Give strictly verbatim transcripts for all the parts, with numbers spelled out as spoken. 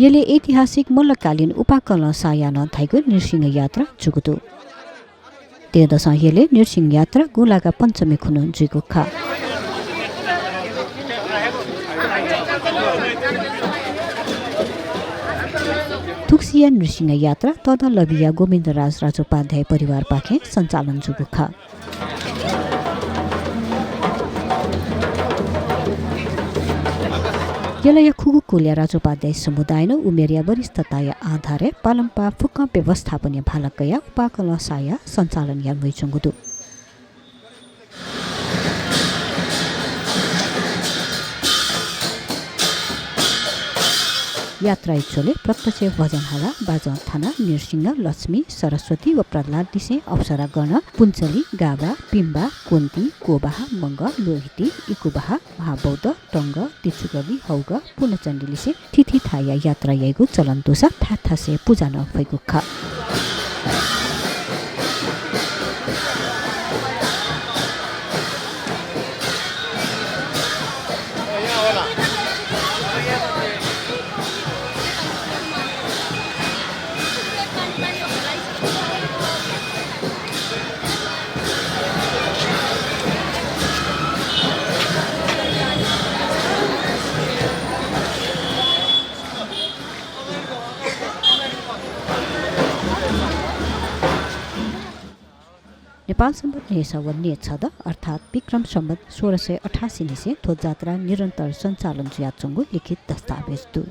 यलय् ऐतिहासिक मल्लकालीन उपाकलं साया नं धाइगु नृसिंह यात्रा जूगु दु। तेह्रदशं यलय् नृसिंह यात्रा गुंलागा पञ्चमी खुन्हु जुइगु खः। थुगुसिया नृसिंह यात्रा तःदँ लबिया गोविन्दराज राजोपाध्याय परिवारपाखें सञ्चालन जूगु खः। यलया खुगू कुलया राजोपाध्याय समुदायनं उमेरया वरिष्ठताया आधारय् पालंपाः फुक्कं व्यवस्थापनया भाला कयाः उपाकलं साया सञ्चालन याना वइच्वंगु दु। यात्राया झ्वलय् प्रत्यक्ष भजन हाला, बाजं थाना, नृसिंह, लक्ष्मी, सरस्वती व प्रह्लादलिसें अप्सरागण, पुञ्चली, गाबा, पिम्बा, कुन्ती, कोबाहा, मंग, लोहिती, इकुबाहा, महाबौद्ध, टंग, तिचुगली, हौग, पूर्णचण्डीलिसें थीथी थाय्‌या यात्रा याइगु चलन दुसा थाय् थासय् पुजा नं फइगु खः। नेपाल संवत् न्हय्‌सः व न्हय्‌छदँ अर्थात् विक्रम संवत् सोह्र सय अठासी निसें थ्व जात्रा निरन्तर सञ्चालन जुयाच्वंगु लिखित दस्तावेज दु।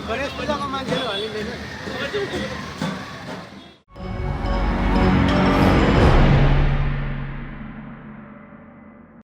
गणेश पूजाको मान्छेहरू हल्लिँदैन।